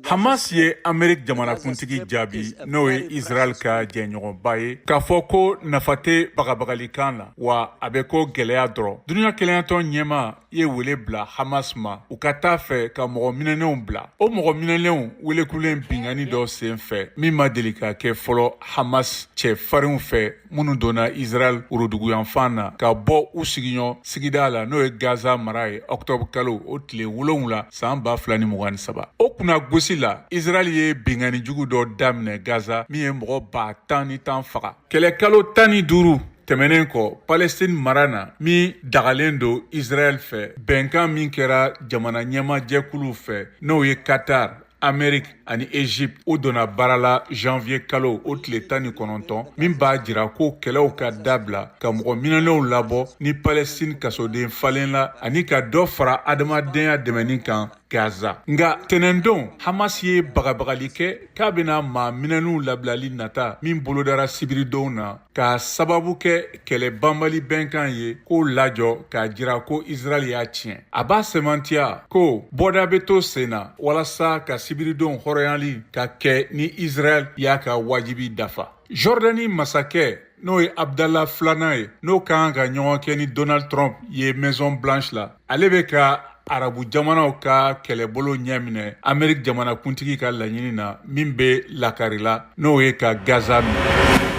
Hamas ye Amerique jamanakuntigi jaabi, n'o ye Israël ka jɛɲɔgɔnba ye, k'a fɔ ko nafa tɛ bagabagalikan la, wa a bɛ ko gɛlɛya dɔrɔn. Duniɲa kelenyatɔn ɲɛmaa ye wele bila Hamas ma, u ka taa fɛ ka mɔgɔ minɛnenw bila. O mɔgɔ minɛnenw welekulen binkanni dɔ sen fɛ min ma deli ka kɛ fɔlɔ Hamas cɛ farinw fɛ, minnu donna Israël woroduguyanfan na ka bɔ u sigiɲɔ sigida la, n'o ye Gaza mara ye, octobre kalo o tile 7 san 2023. O kunna gosi la, Israël ye binkanni jugu dɔ daminɛ Gaza min ye mɔgɔ 10 010 faga. Kɛlɛ kalo 15 tɛmɛnen kɔ Palestine mara na min dagalen don Israël fɛ, bɛnkan min kɛra jamana ɲɛmajɛkuluw fɛ, n'o ye Qatar, Amérique ani Égypte, o donna baara la janvier kalo o tile 19, min b'a jira ko kɛlɛw ka dabila, ka mɔgɔ minɛnenw labɔ ni Palestine kasoden falen la, ani ka dɔ fara adamadenya dɛmɛni kan Gaza. Nka tɛnɛndon, Hamas ye bagabagali kɛ k'a bɛna maa minɛnenw labilali nata min bolodara sibiridon na k'a sababu kɛ kɛlɛ banbali bɛnkan ye, k'o lajɔ k'a jira ko Israël y'a tiɲɛ. A b'a sɛmɛntiya ko bɔda bɛ to sen na walasa ka sibiridon hɔrɔnyali ka kɛ ni Israël y'a ka wajibi dafa. Jordanie masakɛ, n'o ye Abdallah filanan ye, n'o ka kan ka ɲɔgɔn kɛ ni Donald Trump ye Maison Blanche la, ale bɛ ka arabu jamanaw ka kɛlɛbolo ɲɛminɛ Amerique jamanakuntigi ka laɲini na min bɛ lakari la, n'o ye ka Gaza minɛ.